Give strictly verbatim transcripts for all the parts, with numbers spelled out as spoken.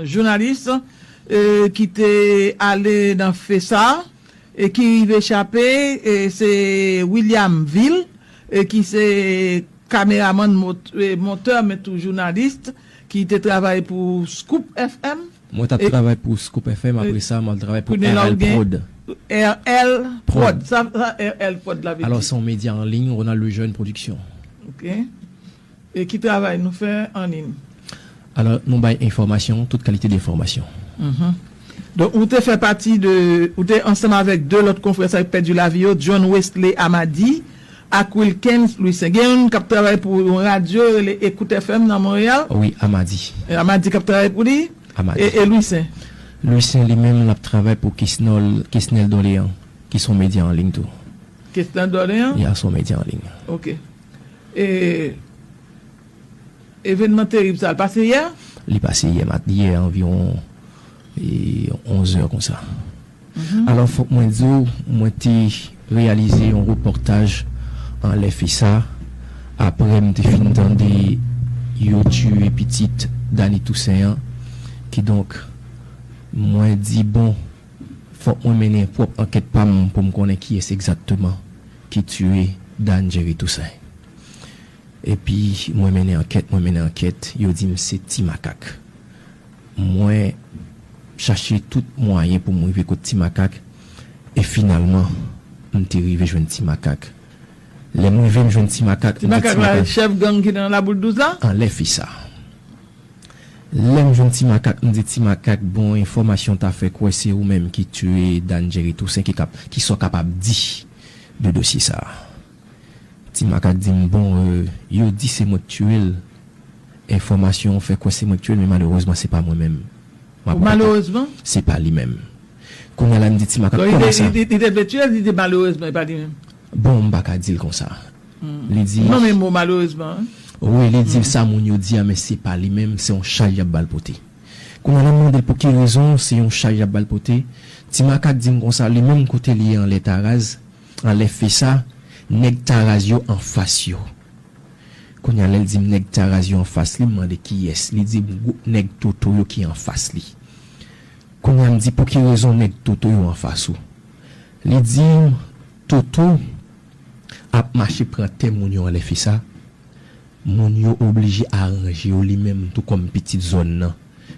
Jounalis e, ki te ale nan fe sa a e ki rive chape, e, se William Vil, e, ki se kameramann, mot- e, montè, men tou jounalis, ki te travay pou Scoop F M. Mwen t ap travay pou Scoop F M, apre sa, mwen t ap travay pou R L Prod. R L Prod. Sa, sa R L Prod la vle di? Alò, se yon medya an liy, Ronald Lejeune Production. Ok. E ki travay nou fè an liy? Alò, nou bay enfòmasyon, tout kalite de enfòmasyon. Donk, ou te fè pati de, ou te ansanm avèk de lòt konfrè sa yo ki pèdi lavi yo, John Wesley Amadi ak Wilkens Louissaint. Gen youn k ap travay pou yon radyo rele Écoute F M nan Monreyal. Wi, Amadi. E Amadi k ap travay pou li? Amadi. E, e Louissaint? Louissaint li menm, l ap travay pou Kesnel, Kesnel Doléan, ki se yon medya an liy tou. Kesnel Doléan? Ya, se yon medya an liy. Ok. E, evènman terib sa, l pase yè? Li pase yè, mat- yè anviwon e, onz è konsa. Alò, fòk mwen di w, mwen te reyalize yon repòtaj anlè fe sa, apre m te fin tande yo tiye pitit Dany Toussaint an. Kidonk, mwen di, bon, fòk mwen mennen pwòp ankèt pa m pou m konnen kiyès egzakteman ki tiye Dany Jerry Toussaint. Epi, mwen mennen ankèt, mwen mennen ankèt, yo di m se Ti Makak. Mwen chache tout mwayen pou m rive kot Ti Makak, e finalman, m te rive jwenn Ti Makak. Lè m rive, m jwenn Ti Makak, m di Ti Makak la, chèf gang ki nan Laboul douz la? Anlè fi sa. Lè m jwenn Ti Makak, m di Ti Makak, bon, enfòmasyon ta fè kwè se ou menm ki tiye Dany Jerry Toussaint, ki kap, ki sa w kapab di de dosye sa a? Ti Makak di m, bon, e, yo di se mwen k tiye l. Enfòmasyon fè kwè se mwen k tiye l, men malerezman, se pa mwen menm. Malerezman? Se pa li menm. Kounye a la, m di Ti Makak, kòman sa? Li te, li te vle tiye l, li di malerezman, e pa li menm. Bon, m pa ka di l konsa. Li di. Non, men mo malerezman, wi, li di sa moun yo di a, men se pa li menm, se yon chay y ap ba l pote. Kounye a la, m mande l pou ki rezon se yon chay y ap ba l pote. Ti Makak di m konsa, li menm kote li ye anlè Taraz, anlè Fesa, nèg Taraz yo anfas yo. Kounye a, lè l di m nèg Taraz yo anfas li, m mande kiyès. Li di m gwoup nèg Toto yo ki anfas li. Kounye a, m di, pou ki rezon nèg Toto yo anfas ou? Li di m, Toto ap mache pran tè moun yo anlè Fesa. Moun yo oblije aranje yo, li menm tou kòm pitit zòn nan.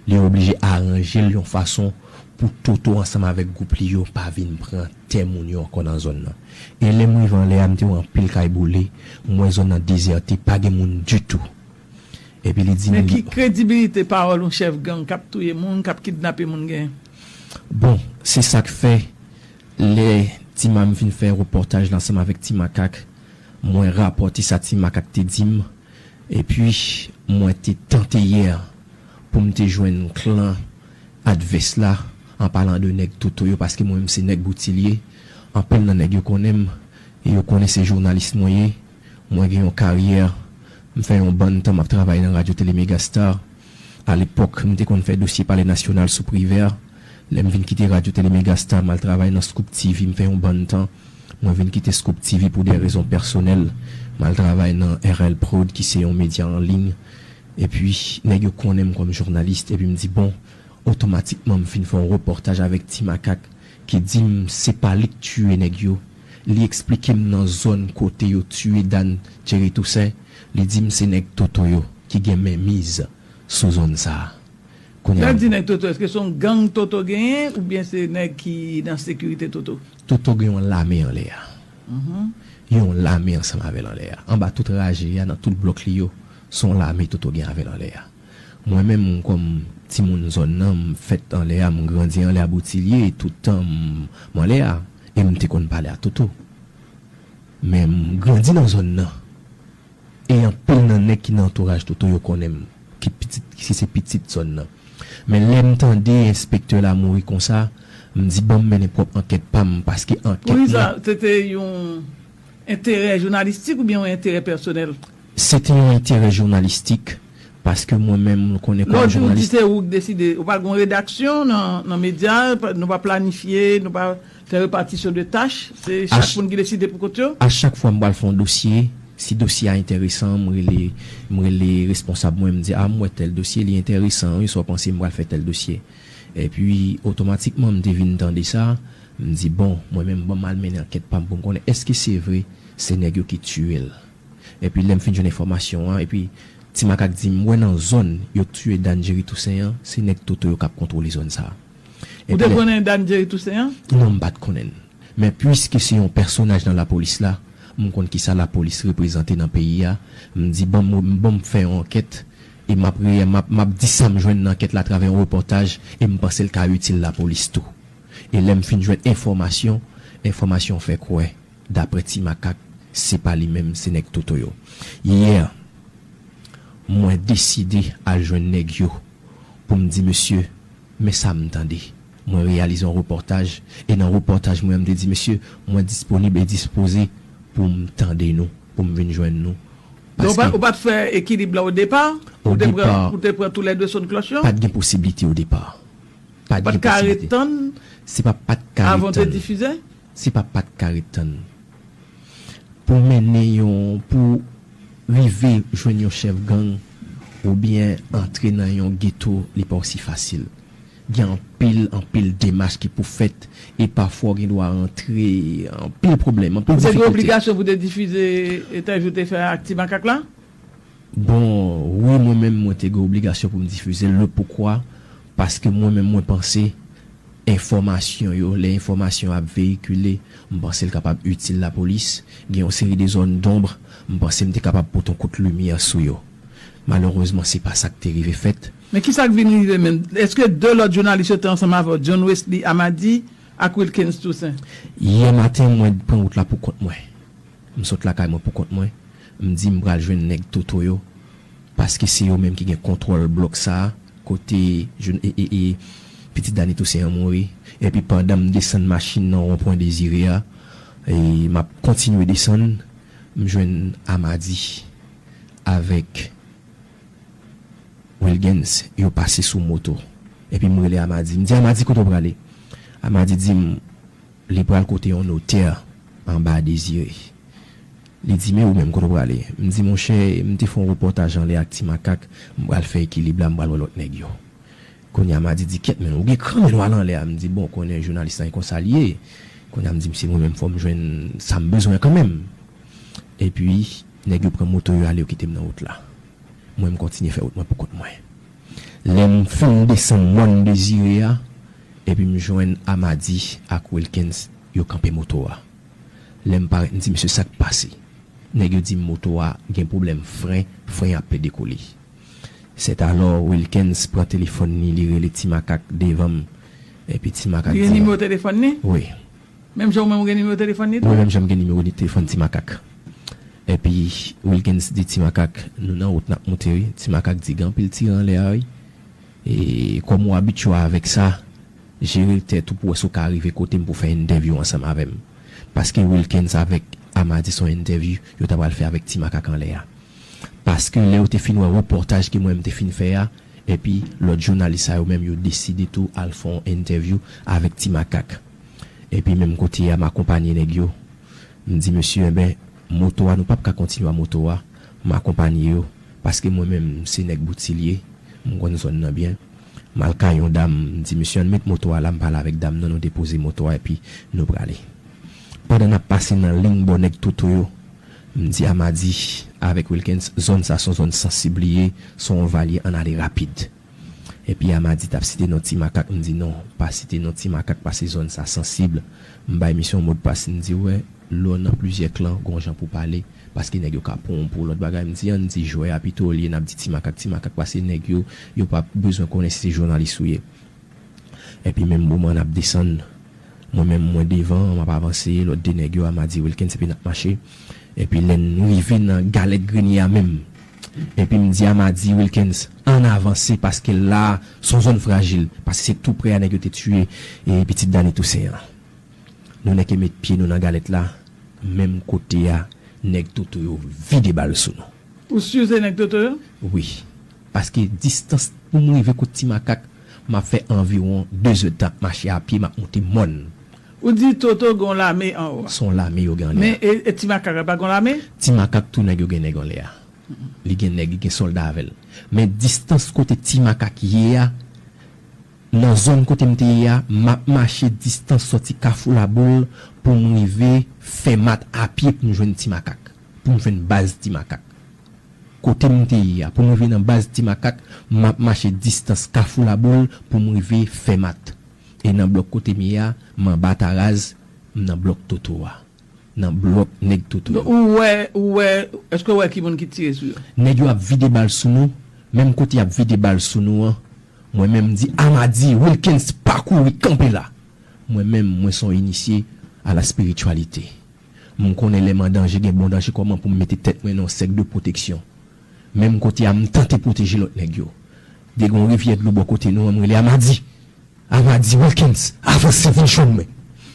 Li oblije aranje l yon fason pou Toto ansanm avèk gwoup li yo pa vin pran tè moun yo ankò nan zòn nan. E lè m rive anlè a, m te wè anpil kay boule, m wè zòn nan dezète, pa gen moun ditou. Epi li di m. Men ki kredibilite pawòl yon chèf gang k ap touye moun, k ap kidnape moun genyen? Bon, se sa k fè, lè Ti Ma m fin fè repòtaj la ansanm avèk Ti Makak, mwen rapòte sa Ti Makak te di m, epi mwen te tante yè pou m te jwenn klan advès la, an palan de nèg Toto yo, paske mwen menm se nèg Boutilye, anpil nan nèg yo konnen m, e yo konnen se jounalis mwen ye, mwen gen yon karyè, m fè yon bann tan m ap travay nan Radyo Tele Megastar. Alepòk, m te konn fè dosye Palè Nasyonal sou Privè. Lè m vin kite Radyo Tele Megastar, m al travay nan Scoop T V, m fè yon bann tan. Mwen vin kite Scoop T V pou de rezon pèsonèl. M al travay nan R L Prod, ki se yon medya an liy. Epi, nèg yo konnen m kòm jounalis, epi m di, bon, otomatikman, m fin fè yon repòtaj avèk Ti Makak, ki di m se pa li k tiye nèg yo. Li eksplike m nan zòn kote yo tiye Dany Jerry Toussaint, li di m se nèg Toto yo ki gen menmiz sou zòn sa a. Kounye a. Lè w di nèg Toto, èske se yon gang Toto genyen oubyen se nèg ki nan sekirite Toto? Toto gen yon lame anlè a. Yon lame ansanm avè l anlè a. Anba tout raje a, nan tout blòk li yo, se yon lame Toto gen avè l anlè a. Mwen menm, kòm timoun zòn nan, m fèt anlè a, m grandi anlè a Boutilye, tout tan m, m anlè a, e m te konn pale a Toto. Men m grandi nan zòn nan. E anpil nan nèg ki nan antouraj Toto yo konnen m, ki pitit, ki se pitit zòn nan. Men lè m tande enspektè la mouri konsa, m di, ban m mennen pwòp ankèt pa m, paske ankèt la. Poukisa? Se te yon enterè jounalistik oubyen yon enterè pèsonèl? Se te yon enterè jounalistik, paske mwen menm, nou konnen kòm jounalis. Lè w di w di se ou k deside, ou pa t gen yon redaksyon nan, nan medya, nou pa planifye, nou pa fè repatisyon de tach, se chak moun ki deside pou kont yo? A chak fwa m pral fè yon dosye, Si dosye a enteresan, m rele, m rele responsab mwen, m di, "A, m wè tèl dosye, li enteresan, wi, sa w panse m pral fè tèl dosye?" Epi, otomatikman, m te vin tande sa, m di, "Bon, mwen menm, ban m al mennen ankèt pa m pou m konnen èske se vre, se nèg yo ki tiye l." Epi, lè m fin jwenn enfòmasyon an, epi Ti Makak di m, "M wè nan zòn yo tiye Dangery Toussaint an, se nèg Toto yo k ap kontwole zòn sa a." Ou te konnen Dangery Toussaint an? Non, m pa t konnen l. Men piske se yon pèsonaj nan lapolis la, m konn kisa lapolis reprezante nan peyi a. M di, "Ban m, ban m fè yon ankèt, e m ap, reyè-, m ap, m ap di sa m jwenn nan ankèt la atravè yon repòtaj, e m panse l ka itil lapolis tou." E lè m fin jwenn enfòmasyon, enfòmasyon fè kwè, daprè Ti Makak, se pa li menm, se nèg Toto yo. Yè, mwen deside al jwenn nèg yo pou m di, "Mesye, men sa m tande." Mwen reyalize yon repòtaj, e nan repòtaj mwen an, m te di, "Mesye, mwen disponib e dispoze pou m tande nou, pou m vin jwenn nou." Donk, ou pa, ou pa t fè ekilib la o depa? Ou te pran, ou te pran toulède son klòch yo? Pa t gen posiblite o depa. Pa t gen posiblite. Ou pa t ka ret tann? Se pa pa t ka ret tann. Avan w te difize? Se pa pa t ka ret tann. Pou mennen yon, pou rive jwenn yon chèf gang oubyen antre nan yon geto, li pa osi fasil. Gen anpil, anpil demach ki pou fèt e pafwa w gen dwa rantre anpil pwoblèm, anpil difikulte. Ou te gen obligasyon pou te difize entèvyou w te fè ak Ti Makak la? Bon, wi, mwen menm, mwen te gen obligasyon pou m difize l. Le poukwa? Paske mwen menm, mwen panse enfòmasyon yo, lè enfòmasyon ap veyikile, m panse l kapab itil lapolis. Gen yon seri de zòn donb, m panse m te kapab pote yon kout limyè sou yo. Malerezman, se pa sa k te rive fèt. Men kisa k vin rive menm? Èske de lòt jounalis yo te ansanm avè w, John Wesley Amadi ak Wilkens Toussaint? Yè maten, mwen pran wout la pou kont mwen. M sot lakay mwen pou kont mwen. M di m pral jwenn nèg Toto yo, paske se yo menm ki gen kontwòl blòk sa a, kote joun-, e, e, e, pitit Dany Toussaint an mouri. Epi pandan m desann machin nan wonpwen Dezire a, e m ap kontinye desann, m jwenn Amadi avèk Wilgens, yo pase sou moto. Epi m rele Amadi. M di, "Amadi, kote w prale?" Amadi di m, li pral kote yon notè anba Dezire. Li di, "Men ou menm, kote w prale?" M di, "Monchè, m te fè yon repòtaj anlè ak Ti Makak, m pral fè ekilib la, m pral wè lòt nèg yo." Kounye a, Amadi di, "Kyèt, men ou gen kran, men w al anlè a." M di, "Bon, konnen jounalis la, e konsa l ye." Kounye a, m di, "Mesye, mwen menm, fò m jwenn sa m bezwen kanmenm." Epi, nèg yo pran moto yo ale, yo kite m nan wout la. Mwen, m kontinye fè wout mwen pou kont mwen. Lè m fin desann mòn Dezire a, epi m jwenn Amadi ak Wilkens, yo kanpe moto a. Lè m parèt, m di, "Mesye, sa k pase?" Nèg yo di m moto a gen pwoblèm fren, fren an ap plede koule. Sètalò, Wilkens pran telefòn li, li rele Ti Makak devan m. Epi Ti Makak di m. Li gen nimewo telefòn li? Wi. Menm jan ou menm ou gen nimewo telefòn li tou? Wi, menm jan m gen nimewo telefòn Ti Makak. Epi Wilkens di Ti Makak, "Nou nan wout n ap moute wi." Ti Makak di, "Gen anpil tire anlè a wi. E kòm ou abitye avèk sa, jere tèt ou pou wè si w ka rive kote m pou fè entèvyou ansanm avè m." Paske Wilkens avèk Amadi se yon entèvyou yo ta pral fè avèk Ti Makak anlè a. Paske lè yo te fin wè repòtaj ke mwen m te fin fè a, epi lòt jounalis sa yo menm yo deside tou al fè yon entèvyou avèk Ti Makak. Epi menm kote a, m akonpanye nèg yo. M di, "Mesye, enben, moto a, nou p ap ka kontinye a moto a." M akonpanye yo, paske mwen menm, se nèg Boutilye, m konn zòn nan byen. M al kay yon dam, m di, "Mesye, ann met moto a la," m pale avèk dam nan, nou depoze moto a, epi nou prale. Pandan n ap pase nan liy bò nèg Toto yo, m di Amadi avèk Wilkens, "Zòn sa se yon zòn sansib li ye, se yon valye, ann ale rapid." Epi Amadi t ap site non Ti Makak, m di, "Non, pa site non Ti Makak, paske zòn sa sansib." M bay misye yon modpas, m di, "Wè, lè w nan plizyè klan, gon jan pou pale, paske nèg yo ka pran w pou lòt bagay." M di, "Ann di jwè a pito olye n ap di Ti Makak, Ti Makak, paske nèg yo, yo p ap bezwen konnen si se jounalis ou ye." Epi menm moman n ap desann, mwen menm mwen devan, m ap avanse, lòt de nèg yo, Amadi, Wilkens, epi n ap mache. Epi lè n rive nan Galèt Grenye a menm, epi m di Amadi, Wilkens, ann avanse, paske la a, se yon zòn frajil, paske se tou prè a nèg yo te tiye, e, pitit Dany Toussaint an. Nou nèk met pye nou nan galèt la, menm kote a, nèg Toto yo vide bal sou nou. Ou si se nèg Toto yo? Wi. Paske distans pou m rive kot Ti Makak, m ap fè anviwon de zèdtan ap mache a pye, m ap monte mòn. Ou di Toto gen yon lame anwo a. Se yon lame yo gen anlè a. Men e, e Ti Makak la pa gen yon lame? Ti Makak tou nèg yo gen nèg anlè a. Li gen nèg, li gen sòlda avè l. Men distans kote Ti Makak ye a, nan zòn kote m te ye a, m ap mache distans sòti Kafou Laboul pou m rive Fèmat apye pou m jwenn Ti Makak, pou m jwenn baz Ti Makak. Kote m te ye a, pou m rive nan baz Ti Makak, m ap mache distans Kafou Laboul pou m rive Fèmat. E nan blòk kote m ye a, m anba Taraz, m nan blòk Toto a. Nan blòk nèg Toto yo. Ou wè, ou wè, èske ou wè ki moun ki tire sou yo? Nèg yo ap vide bal sou nou, menm kote y ap vide bal sou nou an, mwen menm m di, Amadi, Wilkens, pa kouri, kanpe la. Mwen menm, mwen se yon inisye a la spirityalite. M konnen lè m an danje, gen bon danje kòman pou m mete tèt mwen nan yon sèk de pwoteksyon. Menm kote a, m tante pwoteje lòt nèg yo. Gen yon rivyè dlo bò kote nou an, m rele Amadi. Amadi, Wilkens, avanse, vin jwenn mwen.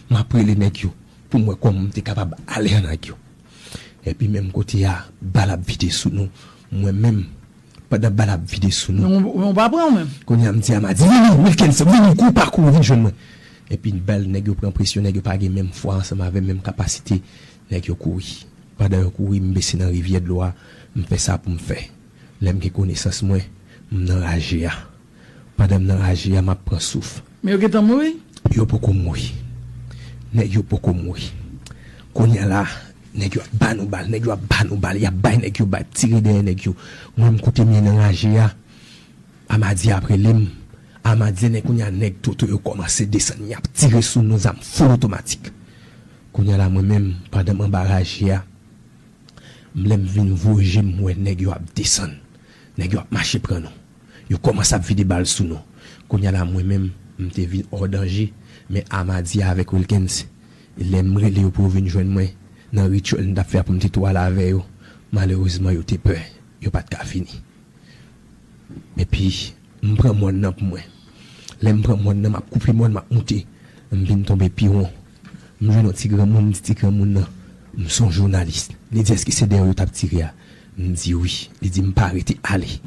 M ap rele nèg yo pou m wè kòman m te kapab ale an ak yo. Epi menm kote a, bal ap vide sou nou. Mwen menm, pandan bal ap vide sou nou. Men ou, men ou pa pran ou menm. Kounye a m di Amadi, vini, Wilkens, vini, kou pa kou, vin jwenn mwen. Epi bal, nèg yo pran presyon, nèg yo pa gen menm fwa ansanm avè m, menm kapasite, nèg yo kouri. Pandan yo kouri, m bese nan rivyè dlo a, m fè sa pou m fè. Lè m gen konesans mwen, m nan raje a. Pandan m nan raje a, m ap pran souf. Men yo gentan mouri? Yo poko mouri. Nèg yo poko mouri. Kounye a la, nèg yo ap ba nou bal, nèg yo ap ba nou bal, y ap bay nèg yo bal, tire dèyè nèg yo. Mwen, m kote m ye nan raje a, Amadi ap rele m. Amadi, nèg kounye a, nèg Toto yo kòmanse desann, y ap tire sou nou, zam fou otomatik. Kounye a la, mwen menm, pandan m anba raje a, m, lè m vin voye je m, m wè nèg yo ap desann. Nèg yo ap mache pran nou. Yo kòmanse ap vide bal sou nou. Kounye a la, mwen menm, m te vin hors danger, men Amadi avèk Wilkens, lè m rele yo pou yo vin jwenn mwen, nan rityèl m t ap fè a pou m te tou ale avè yo, malerezman, yo te pè. Yo pa t ka vini. Epi, m pran mòn nan pou mwen. Lè m pran mòn nan, m ap koupe mòn, m ap moute. M vin tonbe pi won. M jwenn yon ti granmoun, m di ti granmoun nan, m se yon jounalis. Li di, èske se dèyè w yo t ap tire a? M di wi. Li di, m pa rete, ale.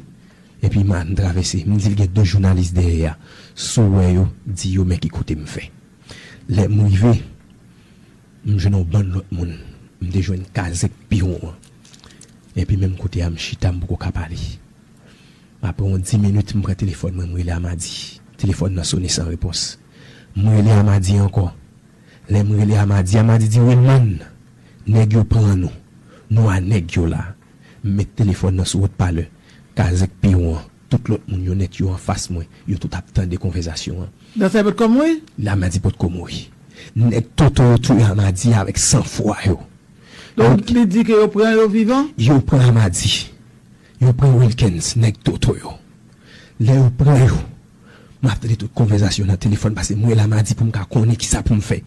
Epi m, m travèse. M di l gen de jounalis dèyè a. Si w wè yo, di yo men ki kote m fè. Lè m rive, m jwenn yon bann lòt moun. M te jwenn kazèk pi won an. Epi menm kote a, m chita, m poko ka pale. Apre yon dis minit, m pran telefòn mwen, m rele Amadi. Telefòn nan sone san repons. M rele Amadi ankò. Lè m rele Amadi, Amadi di, Wilman, nèg yo pran nou. Nou a nèg yo la. M met telefòn nan sou wotpalè. Kazèk pi won an. Tout lòt moun yo nèt yo anfas mwen. Yo tout ap tande konvèsasyon an. Danse potko mouri? Amadi potko mouri. Nèg Toto yo touye Amadi avèk sanfwa yo. Donk, li di ke yo pran yo vivan? Yo pran Amadi. Yo pran Wilkens, nèg Toto yo. Lè yo pran yo, m ap tande tout konvèsasyon nan telefòn, paske m rele Amadi pou m ka konnen kisa pou m fè.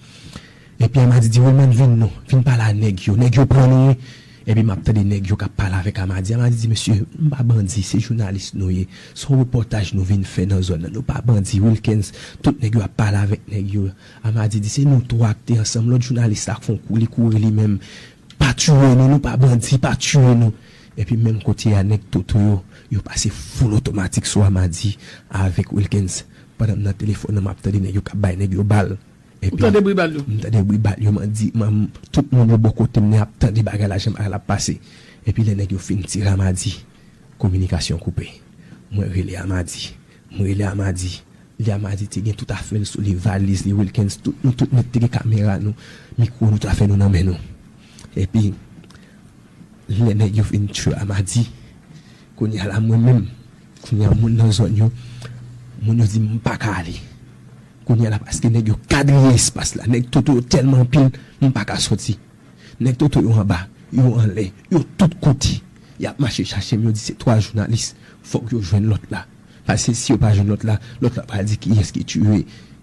Epi Amadi di, Wilman, vin non, vin pale a nèg yo. Nèg yo pran nou, wi. Epi m ap tande nèg yo k ap pale avèk Amadi. Amadi di, mesye, m pa bandi, se jounalis nou ye. Se yon repòtaj nou vin fè nan zòn nan. Nou pa bandi, Wilkens, tout nèg yo ap pale avèk nèg yo. Amadi di, se nou twa k te ansanm, lòt jounalis la k fè yon kou, li kouri li menm. Pa tiye nou, nou pa bandi, pa tiye nou. Epi menm kote a, nèg Toto yo, yo pase full otomatik sou Amadi avèk Wilkens. Pandan m nan telefòn nan, m ap tande nèg yo k ap bay nèg yo bal. Epi, ou tande bri bal yo? M tande bri bal yo, m di, m, tout moun yo bò kote m nan ap tande bagay la, jan bagay la ap pase. Epi lè nèg yo fin tire Amadi, kominikasyon koupe. Mwen rele Amadi. M rele Amadi. Lè Amadi te gen tout afè l sou li, valiz li, Wilkens, tout, nou tout nèt te gen kamera nou, mikwo nou, tout afè nou nan men nou. Epi, lè nèg yo fin tchwe Amadi, kounye a la, mwen menm, kounye a, moun nan zòn yo, moun yo di m pa ka ale. Kounye a la, paske nèg yo kadriye espas la, nèg Toto yo tèlman anpil, m pa ka soti. Nèg Toto yo anba, yo anlè, yo tout kote. Y ap mache chache m, yo di se twa jounalis, fòk yo jwenn lòt la. Paske si yo pa jwenn lòt la, lòt la pral di kiyès ki tiye,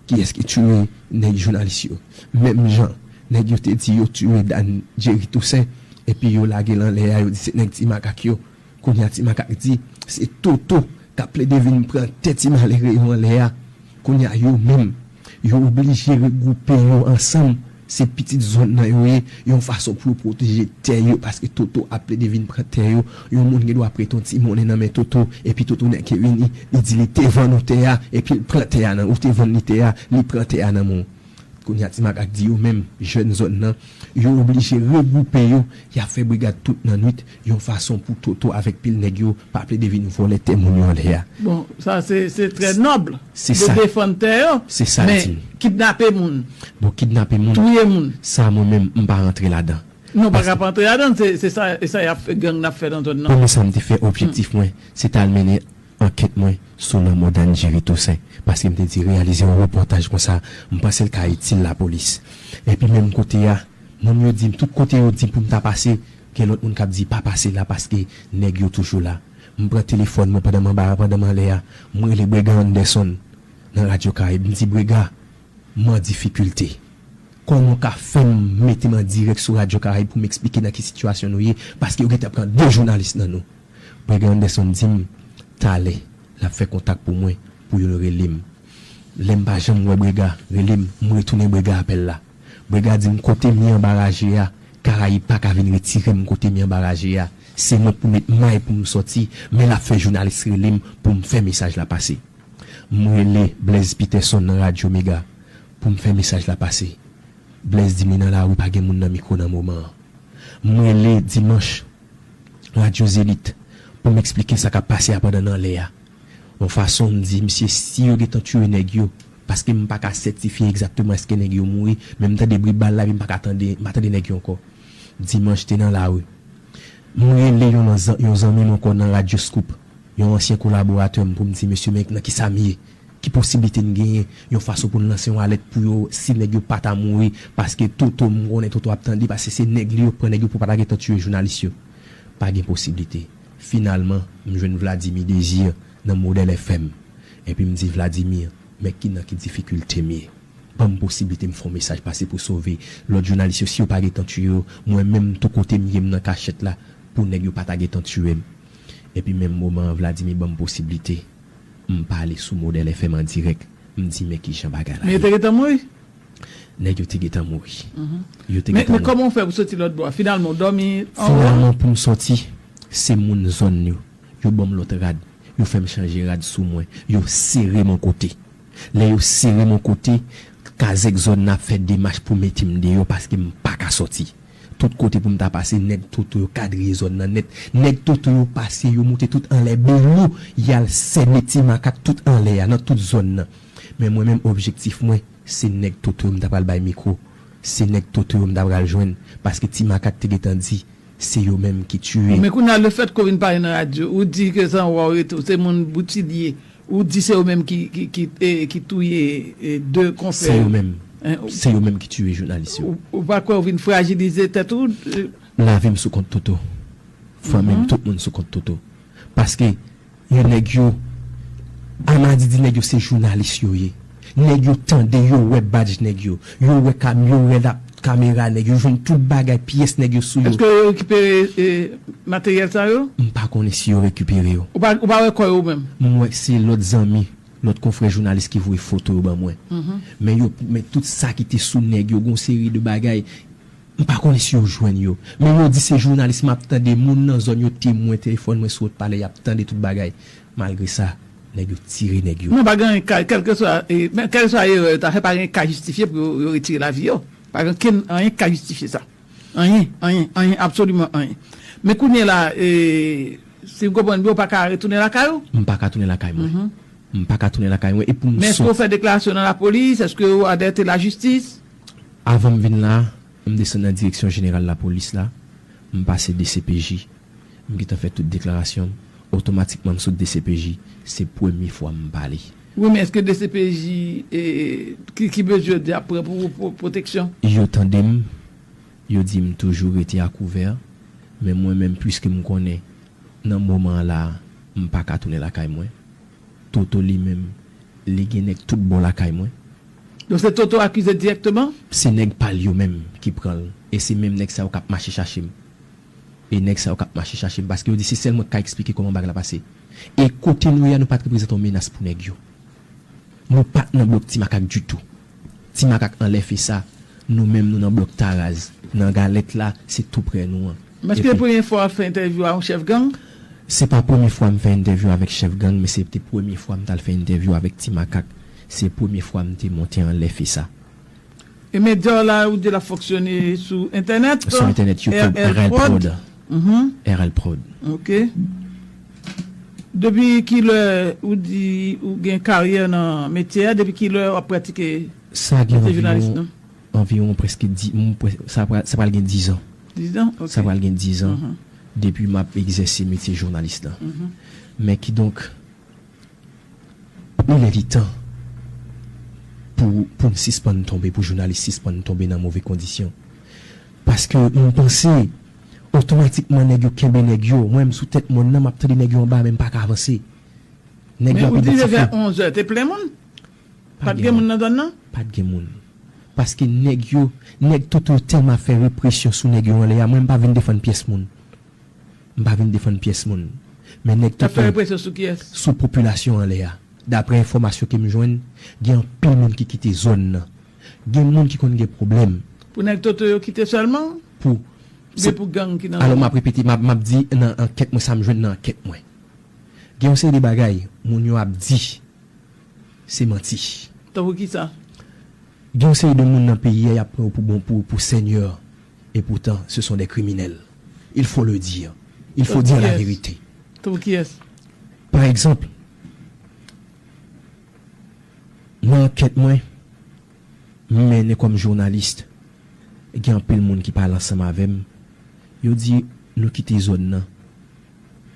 kiyès ki tiye nèg jounalis yo. Menm jan, nèg yo te di yo tiye Dan Jerry Toussaint, epi yo lage l anlè a, yo di se nèg Ti Makak yo. Kounye a Ti Makak di, se Toto k ap plede vin pran tè ti malere yo anlè a. Kounye a yo menm, yo oblije regwoupe yo ansanm. Se pitit zòn nan yo ye, yon fason pou yo pwoteje tè yo, paske Toto ap plede vin pran tè yo. Yon moun gen dwa prete yon ti monnen nan men Toto, epi Toto nèk ke vini, li di li te vann ou tè a, epi l pran tè a nan, ou te vann li tè a, li pran tè a nan men w. Kounye a Ti Makak di yo menm, jèn zòn nan, yo oblije regwoupe yo, y ap fè brigad tout nan nwit, yon fason pou Toto avèk pil nèg yo pa plede vin vòlè tè moun yo anlè a. Bon, sa se, se trè nòb de defann tè yo, men kidnape moun, bon, kidnape moun, touye moun, sa mwen menm, m pa rantre ladan. Non, pa ka pa antre ladan, se, se sa, e sa y ap fè, gang n ap fè nan zòn nan. Premye sa m te fè, objektif mwen, se t al mennen ankèt mwen sou lanmò Danjiri Toussaint, paske m te di reyalize yon repòtaj konsa, m panse l ka itil lapolis. Epi menm kote a, moun yo di m, tout kote yo di m pou m ta pase, gen lòt moun k ap di pa pase la paske nèg yo toujou la. M pran telefòn mwen pandan m anba, pandan m anlè a, m rele Brega Anderson nan Radyo Karayib, m di, Brega, m an difikilte. Kòman w ka fè m mete m an dirèk sou Radyo Karayib pou m eksplike nan ki sitiyasyon nou ye, paske yo gentan pran de jounalis nan nou? Brega Anderson di m, talè, l ap fè kontak pou mwen, pou yo rele m. Lè m pa janm wè Brega rele m, m retounen Brega apèl la. Brega di m, kote m ye anba raje a, Karayib pa ka vin retire m kote m ye anba raje a. Se mwen k pou met may pou m sòti, men l ap fè jounalis rele m pou m fè mesaj la pase. M rele Blaise Peterson nan Radyo Mega pou m fè mesaj la pase. Blaise di m li nan lari, pa gen moun nan mikwo nan moman an. M rele Dimanch, Radyo Zenith, pou m eksplike sa k ap pase a pandan n anlè a. Yon fason m di misye si yo gentan tiye nèg yo, paske m pa ka sètifye egzakteman èske nèg yo mouri, men m tande bri bal la, epi m pa ka tande, m pa tande nèg yo ankò. Dimanch te nan lari. M rele yon nan zan-, yon zanmi m ankò nan Radyo Scoop, yon ansyen kolaboratè m, pou m di, mesye, men nan kisa m ye? Ki posiblite n genyen yon fason pou n lanse yon alèt pou yo, si nèg yo pa ta mouri, paske Toto, m konnen Toto ap tande, paske se nèg li yo k pran nèg yo pou pa ta gentan tiye jounalis yo. Pa gen posiblite. Finalman, m jwenn Vladimir Désir nan Modèl F M. Epi m di, Vladimir, men ki nan ki difikilte m ye. Ban m posiblite m fè yon mesaj pase pou sove lòt jounalis yo, si yo pa gentan tiye yo, mwen menm tou kote m ye m nan kachèt la, pou nèg yo pa ta gentan tiye m. Epi menm moman an, Vladimir ban m posiblite m pale sou Modèl F M an dirèk. M di, men kijan bagay la ye. Men yo te gentan mouri? Nèg yo te gentan mouri. Yo te gentan mouri. Men kòman w fè pou soti lòt bò a? Finalman, w dòmi anwo? Finalman, pou m sòti, se moun zòn yo. Yo ban m lòt rad. Yo fè m chanje rad sou mwen. Yo sere m yon kote. Lè yo sere m yon kote, kazèk zòn nan ap fè demach pou mete m deyò paske m pa ka sòti. Tout kote pou m ta pase, nèg Toto yo kadriye zòn nan nèt. Nèg Toto yo pase, yo moute tout anlè Belou, y al sène Ti Makak tout anlè a, nan tout zòn nan. Men mwen menm, objektif mwen, se nèg Toto yo m ta pral bay mikwo. Se nèg Toto yo m ta pral jwenn, paske Ti Makak te gentan di, se yo menm ki tiye. Men kounye a, lefètke w vin pale nan radyo, ou di ke se anwo w rete, se moun Boutilye, ou di se yo menm ki, ki, ki, e, ki touye, e, de konfrè yo. Se yo menm. Se yo menm ki tiye jounalis yo. Ou, ou pa kwè w vin frajilize tèt ou? Lavi m sou kont Toto. Fanmi m, tout moun sou kont Toto. Paske yo nèg yo, Amadi di nèg yo se jounalis yo ye. Nèg yo tande, yo wè badj nèg yo. Yo wè kam-, yo wè la, kamera nèg yo. Jwenn tout bagay, pyès nèg yo sou yo. Èske yo rekipere, e, materyèl sa yo? M pa konnen si yo rekipere yo. Ou pa, ou pa wè kò yo menm? M wè se lòt zanmi, lòt konfrè jounalis ki voye foto yo ban mwen. Men yo, men tout sa ki te sou nèg yo, gon seri de bagay. M pa konnen si yo jwenn yo. Men yo di se jounalis, m ap tande moun nan zòn yo temwen, telefòn mwen sou wotpalè, y ap tande tout bagay. Malgre sa, nèg yo tire nèg yo. Non, pa gen anyen ka, kèlkeswa, e, men kèlkeswa erè yo ta fè, pa gen ka jistifye pou yo, yo retire lavi yo. Pa gen kenn anyen ki ka jistifye sa. Anyen, anyen, anyen, absoliman anyen. Men kounye a la, e, si m konprann byen, ou pa ka retounen lakay ou? M pa ka tounen lakay mwen. M pa ka tounen lakay mwen. E pou m sòti. Men èske w fè deklarasyon nan lapolis? Èske w alète lajistis? Avan m vin la, m desann nan direksyon jeneral lapolis la, m pase D C P J, m gentan fè tout deklarasyon m, otomatikman m sot D C P J, se premye fwa m pale. Wi, men èske D C P J, e, ki, ki mezi yo di ap pran pou, pou pwoteksyon? Yo tande m, yo di m toujou rete a kouvè, men mwen menm, piske m konnen nan moman an la, m pa ka tounen lakay mwen. Toto li menm, li gen nèg tout bò lakay mwen. Donk se Toto akize dirèkteman? Se nèg pa l yo menm ki pran l. E se menm nèg sa yo k ap mache chache m. E nèg sa yo k ap mache chache m, paske yo di se sèl mwen k ka eksplike kòman bagay la pase. E kote nou ye a, nou pa t reprezante yon menas pou nèg yo. Nou pa t nan blòk Ti Makak ditou. Ti Makak anlè Fesa, nou menm nou nan blòk Taraz. Nan Galèt la, se tou prè nou an. Men èske se premye fwa w ap fè entèvyou a yon chèf gang? Se pa premye fwa m fè entèvyou avèk chèf gang, men se te premye fwa m t al fè entèvyou avèk Ti Makak. Se premye fwa m te monte anlè Fesa. E medya w la, ou di l ap fonksyone sou entènèt? Sou entènèt, YouTube, R L Prod. R L Prod. Ok. Depi kilè ou di ou gen karyè nan metye a? Depi kilè w ap pratike metye jounalis nan? Sa gen anviwon, anviwon prèske di, sa pral gen diz an. Diz an? Ok. Sa pral gen diz an depi m ap egzèse metye jounalis la. Men kidonk, il est temps pou, pou n sispann tonbe, pou jounalis sispann tonbe nan move kondisyon. Paske m panse, otomatikman nèg yo kenbe nèg yo. Mwen, m sou tèt mòn nan, m ap tande nèg yo anba, men m pa ka avanse. Nèg yo ap idantifye. Men ou di leve a onz è, te plen moun? Pa t gen moun nan zòn nan? Pa t gen moun. Paske nèg yo, nèg Toto yo tèlman ap fè represyon sou nèg yo anlè a, mwen, m pa vin defann pyès moun. M pa vin defann pyès moun. Men nèg Toto. Y ap fè represyon sou kiyès? Sou popilasyon anlè a. Daprè enfòmasyon ke m jwenn, gen anpil moun ki kite zòn nan. Gen moun ki konn gen pwoblèm. Pou nèg Toto yo kite sèlman? Pou. Oubyen pou gang ki nan zòn nan? Alò, m ap repete, m ap, m ap di nan ankèt mwen, sa m jwenn nan ankèt mwen. Gen yon seri de bagay, moun yo ap di, se manti. Tankou kisa? Gen yon seri de moun nan peyi a, y ap pran yo pou bon, pou, pou senyè. Et pourtant, ce sont des criminels. Il faut le dire. Il faut dire la vérité. Tankou kiyès? Pa egzanp, nan ankèt mwen, m mennen kòm jounalis, gen anpil moun ki pale ansanm avè m. Yo di, nou kite zòn nan.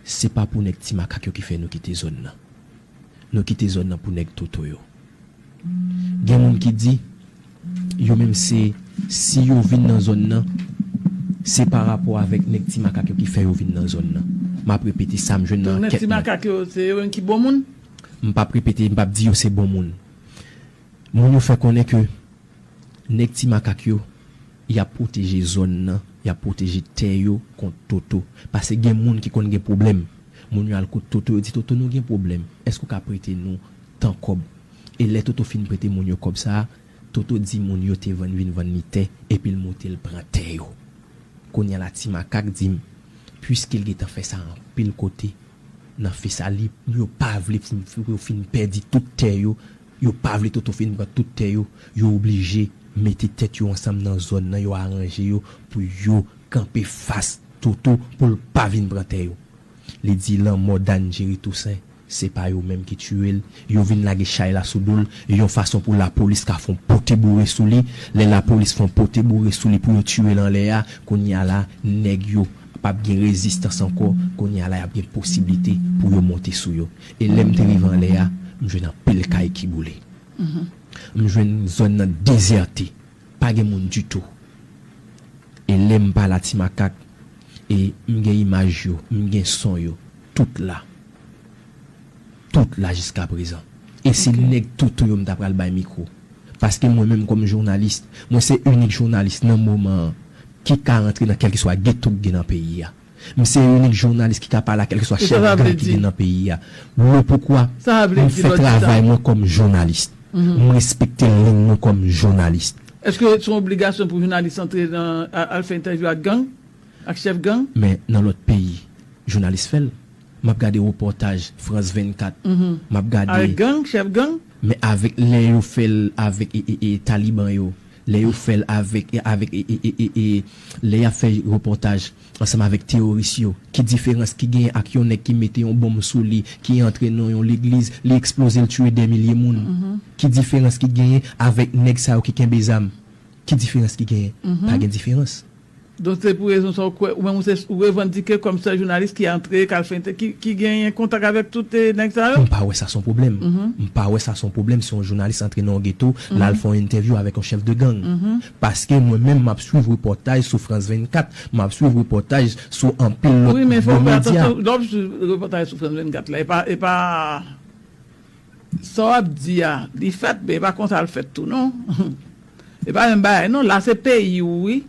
Se pa pou nèg Ti Makak yo ki fè nou kite zòn nan. Nou kite zòn nan pou nèg Toto yo. Gen moun ki di, yo menm se, si yo vin nan zòn nan, se pa rapò avèk nèg Ti Makak yo ki fè yo vin nan zòn nan. M ap repete sa m jwenn nan ankèt mwen. Donk, nèg Ti Makak yo, se yo menm ki bon moun? M p ap repete, m p ap di yo se bon moun. Moun yo fè konnen ke nèg Ti Makak yo, y ap pwoteje zòn nan, y ap pwoteje tè yo kont Toto. Paske gen moun ki konn gen pwoblèm. Moun yo al kot Toto, yo di, Toto, nou gen pwoblèm. Èske w ka prete nou tan kòb? E lè Toto fin prete moun yo kòb sa a, Toto di moun yo te vann, vin vann li tè, epi l moute l pran tè yo. Kounye a la, Ti Makak di m, piske l gentan fè sa anpil kote, nan Fesalip, yo pa vle pou yo fin pèdi tout tè yo, yo pa vle Toto fin pran tout tè yo, yo oblije mete tèt yo ansanm nan zòn nan, yo aranje yo pou yo kanpe fas Toto pou l pa vin pran tè yo. Li di lanmò Danjeri Tousen, se pa yo menm ki tiye l, yo vin lage chay la sou do l, yon fason pou lapolis ka fè yon pote boure sou li, lè lapolis fè yon pote boure sou li pou yo tiye l anlè a, kounye a la, nèg yo p ap gen rezistans ankò, kounye a la y ap gen posiblite pou yo monte sou yo. E lè m te rive anlè a, m jwenn anpil kay ki boule. M jwenn zòn nan dezète, pa gen moun ditou. E lè m pale a Ti Makak, e m gen imaj yo, m gen son yo, tout la. Tout la jiskaprezan. E se nèg Toto yo m ta pral bay mikwo. Paske mwen menm kòm jounalis, mwen se inik jounalis nan moman an ki ka rantre nan kèlkeswa geto k gen nan peyi a. M se inik jounalis ki ka pale a kèlkeswa chèf gang ki gen nan peyi a. Lè poukwa m fè travay mwen kòm jounalis. M respekte liy nou kòm jounalis. Èske se yon obligasyon pou jounalis antre nan, al fè entèvyou ak gang, ak chèf gang? Men nan lòt peyi, jounalis fè l. M ap gade repòtaj France vennkat. M ap gade. Avèk gang, chèf gang? Men avèk, lè yo fè l avèk e, e, e, taliban yo, lè yo fè l avèk, e, avèk e, e, e, e, e, lè y ap fè repòtaj ansanm avèk teworis yo, ki diferans ki genyen ak yon nèg ki mete yon bonm sou li, ki antre nan yon legliz, li eksploze l, tiye dè milye moun? Ki diferans ki genyen avèk nèg sa yo ki kenbe zam? Ki diferans ki genyen? Pa gen diferans. Donk, se pou rezon sa w kwè, ou menm ou se, ou revandike kòm sèl jounalis ki antre, k al fè entè-, ki, ki genyen kontak avèk tout, eh, nèg sa yo? M pa wè sa se yon pwoblèm. M pa wè sa se yon pwoblèm si yon jounalis antre nan yon geto, l al fè yon entèvyou avèk yon chèf de gang. Paske mwen menm, m ap swiv repòtaj sou France vennkat, m ap swiv repòtaj sou anpil lòt medya. Wi, men fò w fè atansyon, lè w ap swiv repòtaj sou France vennkat la, e pa, e pa, sa w ap di a, li fèt, men e pa konsa l fèt tou, non. E pa menm bagay, non. La, se peyi w, wi.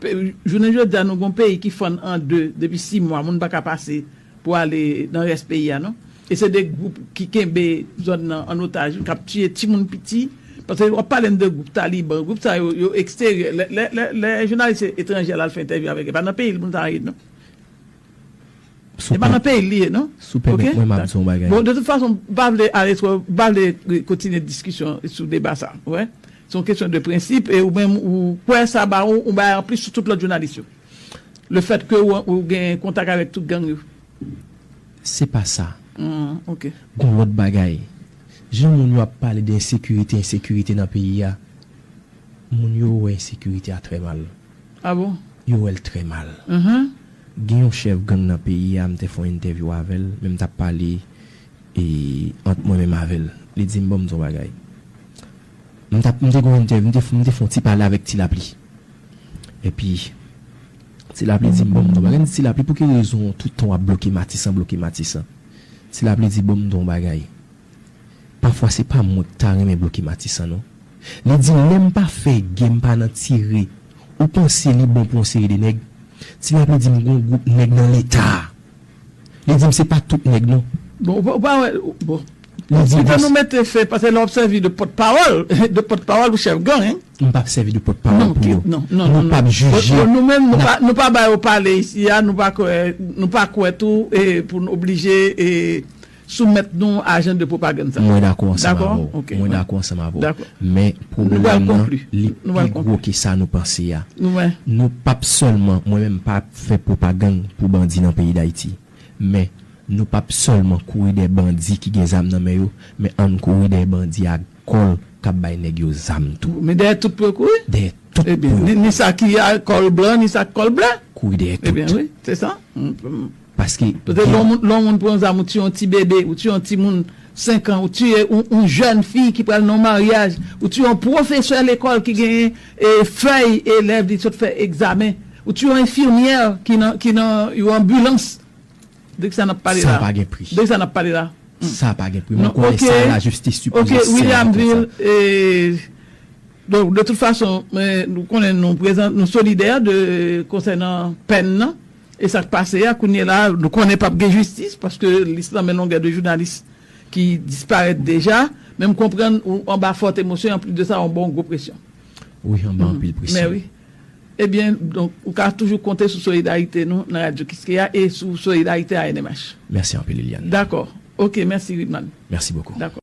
Pe-, jounen jodi a, nou gon peyi ki fann an de depi sis mwa, moun pa ka pase pou ale nan rès peyi a, non. E se de gwoup ki kenbe zòn nan an otaj, k ap tiye timoun piti. Paske w ap pale m de gwoup taliban, gwoup sa yo, yo eksteryè. Lè, lè, lè, lè jounalis etranje al fè entèvyou avèk, e pa nan peyi l moun sa yo ye, non. E pa nan peyi l li ye, non? Si w pèmèt mwen, m ap di yon bagay. Bon, de tout fason, m pa vle ale twò, m pa vle kontinye diskisyon sou deba sa, w wè. Se yon kesyon de prensip, e ou menm ou kwè sa ba ou yon bagay anplis sou tout lòt jounalis yo. Le fèt ke ou, ou gen kontak avèk tout gang yo. Se pa sa. Hmm, ok. Gon lòt bagay. Jan moun yo ap pale de ensekirite, ensekirite nan peyi a, moun yo wè ensekirite a trè mal. Ah bon? Yo wè l trè mal. Mhm. Gen yon chèf gang nan peyi a, m te fè yon entèvyou avè l, men m t ap pale e, ant mwen menm avè l. Li di m, bon, m di yon bagay. M t ap, m te gon entèvyou, m te, m te fè yon ti pale avèk Ti Lapli. Epi, Ti Lapli di m, bon, m di yon bagay, m di Ti Lapli, pou ki rezon tout tan w ap bloke Matisan, bloke Matisan? Ti Lapli di, bon, m di yon bagay. Pafwa se pa mwen ki ta renmen bloke Matisan, non. Li di, lè m pa fè gè, m pa nan tire, ou panse li bon pou yon seri de nèg? Ti Lapli di m, gon gwoup nèg nan Leta. Li di m, se pa tout nèg, non. Bon, ou pa, ou pa wè, bon. Li di, Pitan nou mete fen, paske lè w ap sèvi de pòtpawòl, de pòtpawòl ou chèf gang, hein? M p ap sèvi de pòtpawòl Non, pou ki- yo. non, non, non, Nou non. p ap Bon, jije. bon, nou menm, nou N ap- pa, nou pa ba yo pale isi a, nou pa kwè, nou pa kwè tou, e pou n oblije, e soumèt nou a jan de pwopagann sa. Mwen dakò ansanm Dakò? avè w. Ok, Mwen ouais. dakò ansanm avè w. Dakò. Men Nou pral pwoblèm nan, konkli. Li Nou pral pi gwo konkli. Ke sa nou panse a. Nou wè. Nou p ap sèlman, mwen menm pa ap fè pwopagann pou bandi nan peyi Dayiti. Men nou p ap sèlman kouri dèyè bandi ki gen zam nan men yo, men ann kouri dèyè bandi ak kòl k ap bay nèg yo zam tou. Men dèyè tout pou yo kouri? Dèyè tout Ebyen, pou ni, ni sa ki a kòl blan, ni sa k kòl ble. Kouri dèyè tout. Ebyen, wi, se sa. Mm, mm. Paske Petèt lè yon moun, lè yon moun pran zam, ou tiye yon ti bebe, ou tiye yon timoun senk an, ou tiye yon, yon jèn fi ki pral nan yon maryaj, ou tiye yon pwofesè lekòl ki genyen e fèy elèv li sot fè egzamen, ou tiye yon enfimyè ki nan, ki nan yon anbilans. De ki sa n ap pale la? Sa pa gen pri. De ki sa n ap pale la? Sa pa gen pri. Non, Mwen konnen ok. Sa lajistis sipoze Ok, Williamville, sèvi konsa. E, donk, de tout fason, men, nou konnen nou prezan, nou solidè de konsènan pèn nan. E sa k pase a, kounye la, nou konnen p ap gen jistis, paske lis lan men longè de jounalis ki disparèt deja. Men m konprann ou anba fòt emosyon, anplis de sa, ou ba yon gwo presyon. Wi, anba anpil presyon. Men wi. Ebyen, donk, ou ka toujou konte sou solidarite nou nan Radyo Kiskeya e sou solidarite A N M H. Mèsi anpil, Liliane. Dakò. Ok, mèsi, Widman. Mèsi bokou. Dakò.